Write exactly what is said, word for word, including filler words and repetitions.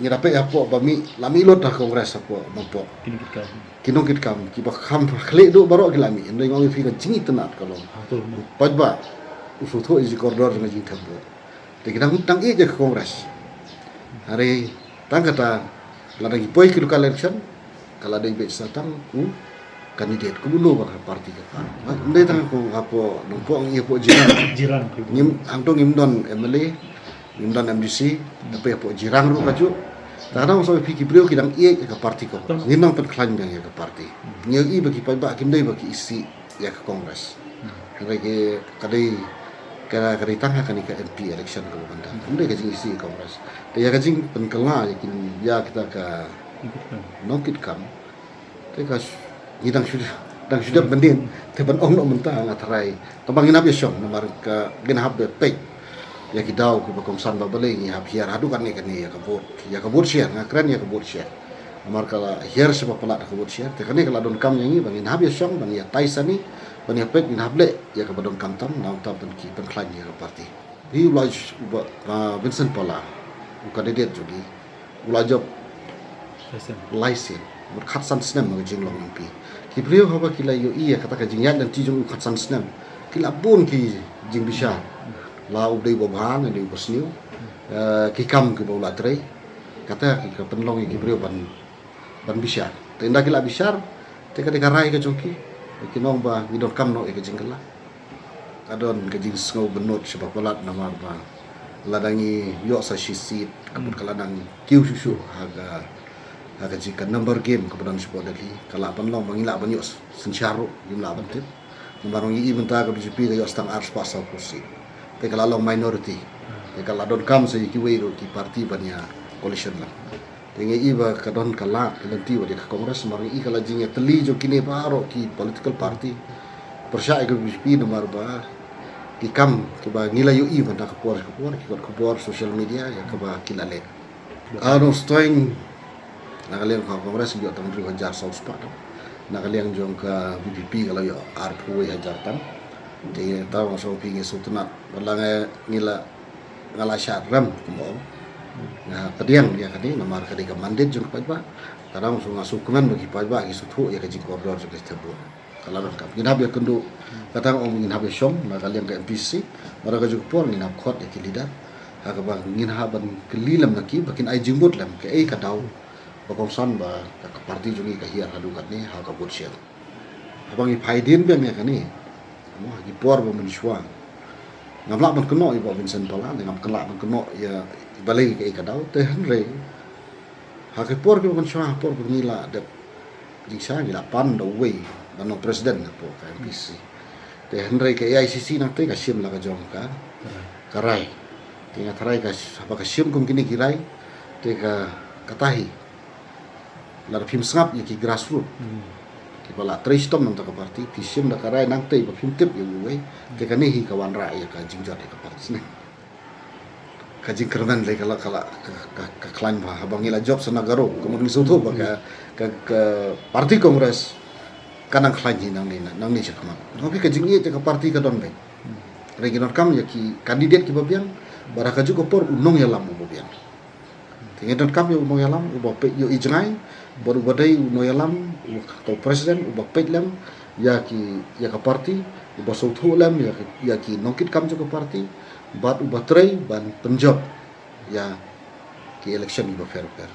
Te da peit hapoh ba mih, la mih lut ha Congress hapoh Nongpoh. Ki nongkitkam, ki nongkitkam kiba kham khlieh duh baroh ki la mih. Hynrei nga ong ïa phi ka jingitynnad ka long. Paidbah u sngewthuh ïa ka jingkordor jong ka jingthep vote. Te ki dang, dang ïeit ïa ka Congress. Hynrei tang kata, lada ngi poi ki local election, ka la dei beit sa tang u candidate kumno ba ka party ka pan. Ym dei tang hapoh Nongpoh, ngi hapoh Jirang. Jirang. Ngim, hangto ngim don M L A, ngim don M D C, tapi hapoh Jirang ruh kajuh. Tang da ong sa phi ki briew ki dang ïeit ïa ka party ka. Ngin nang pynkhlaiñ biang ïa ka party. Ngi ïohi ba ki paidbah kim dei ba ki isih ïa ka Congress. Hynrei ki, ka dei, ka, ka dei tang ha kane ka M P election kaba mynta. Ym dei ka jingisih ïa ka Congress. Te ïa ka jingpynkylla ïa kin, ïa kita ka nongkitkam. Te ka sh-, ngi dang shu, dang shu dep mynnin. Te ban ong noh mynta nga tharai. Tang ba ngin hap ïa shong namar ka ngin hap ïa peit ïa ki daw kiba kongsan ba balei ngi hap hiar haduh katne katne ïa ka vote. Ïa ka vote share, nga kren ïa ka vote share. Namar ka la hiar shaba palat ka vote share. Te kane ka la donkam ïa ngi ba ngin hap ïa shong, ban ïa tai sani, ban ïa peit ngin hap leh ïa kaba donkam tam, nangta ban ki pynkhlaiñ ïa ka party. Phi u la j-, u ba, ba Vincent Pala, u candidate jong ngi, u la jop lai sien, mut khatsan snem ha ka jinglong M P. Ki briew haba ki la ïohi ïa kata ka jingïaid lynti jong u khatsan snem, ki la bun ki jingbishar. La u dei uba bha ne dei uba sniew. Eh, ki kam kiba u la trei. Kata ki ka pynlong ïa ki briew ban, ban bishar. Te ynda ki la bishar, te ka dei ka rai ka jong ki. Ki ong ba ngi donkam noh ïa ka jingkylla. Ka don ka jingsngew bynnud shaba palat namar ba lada ngi ïoh sa shi seat, ka mut ka la nang kiew shuh shuh ha ka, ha ka jing ka number game kaba don shapoh Delhi, ka lah ban long ba ngi lah ban ïoh synshar ruh, ngim lah ban tip. Namar ngi i mynta ka B J P ka ïoh sa tang ar spah saw phew seat. Te ka la long minority. Te ka la donkam sa ïa kiwei ruh ki party ban ïa coalition lang. Te ngi i ba ka don ka lad ka lynti wat ïa ka Congress, namar ngi i ka la jingïatylli jong kine baroh ki political party. Pyrshah ïa ka B J P namar ba ki kam kiba ngi la ïohi mynta ka por ka por, ki kot khubor, social media, ïa kaba ki la leh. Ah, Nongstoiñ, na ka liang ka Congress ngi ïoh tang hynriew hajar saw spah. Na ka liang jong ka V P P ka la ïoh arphew wei hajar tang. Te tang shu phi ngi sngewtynnat. Ba la ngi, ngi la, nga la shah rem kumba ong. Nga pdiang ïa kane namar ka dei ka mandate jong ka paidbah. Tang shu nga sngewkmen ba ki paidbah ki sngewthuh ïa ka jingkordor jong ka jingthep vote. Ka la donkam. Ngin hap ïa kynduh, kata nga ong ngin hap ïa shong na ka liang ka M P C, namar ka juh ka por ngin hap khot ïa ki leader. Ha kaba ngin hap ban kylli lem na ki ba kin ai jingmut lem kaei ka daw ba kongsan ba ka party jong ngi ka hiar haduh katne ha ka vote share. Haba ngi phai dien biang ïa kane, mo, ha ki por ba mynshuwa, ngam lah ban kynnoh ïa i Bah Vincent Pala, ngam lah ban kynnoh ïa balei kaei ka daw, te hynrei ha ki por kiba mynshuwa, ha por ba ngi la dep jingshisha ngi la pan da uwei ban long president hapoh ka M P C. Te hynrei ka A I C C nangta ka shim la ka jong ka, ka rai. Te nga tharai ka sh-, haba ka shim kum kine ki rai, te ka, kata hi, lada phim sngap ïa ki grassroot, kiba la trei shitom na ka bynta ka party, phi shim da ka rai nangta ba phim tip ïa uwei, te kane hi ka wanrah ïa ka jingjot ïa ka party. Ka jingkyrmen lei ka la, ka la, ka, ka, ka khlaiñ bha, haba ngi la jop sa na Garo, ka mut ngi sngewthuh ba ka, ka, ka party Congress ka nang khlaiñ hi nangne, nangne shakhmat. Hynrei ka jingïeit ïa ka party ka don beit. Hynrei ngi donkam ïa ki candidate kiba biang, bad ha ka juh ka por u nongïalam uba biang. Te ngi donkam ïa u nongïalam uba peit, ïohi jngai, bad uba dei u nongïalam, uba, to president, uba peit lem ïa ki, ïa ka party, uba sngewthuh lem ïa ki, ïa ki nongkitkam jong ka party, bad uba trei ban pynjop ïa ki election kiba pher pher.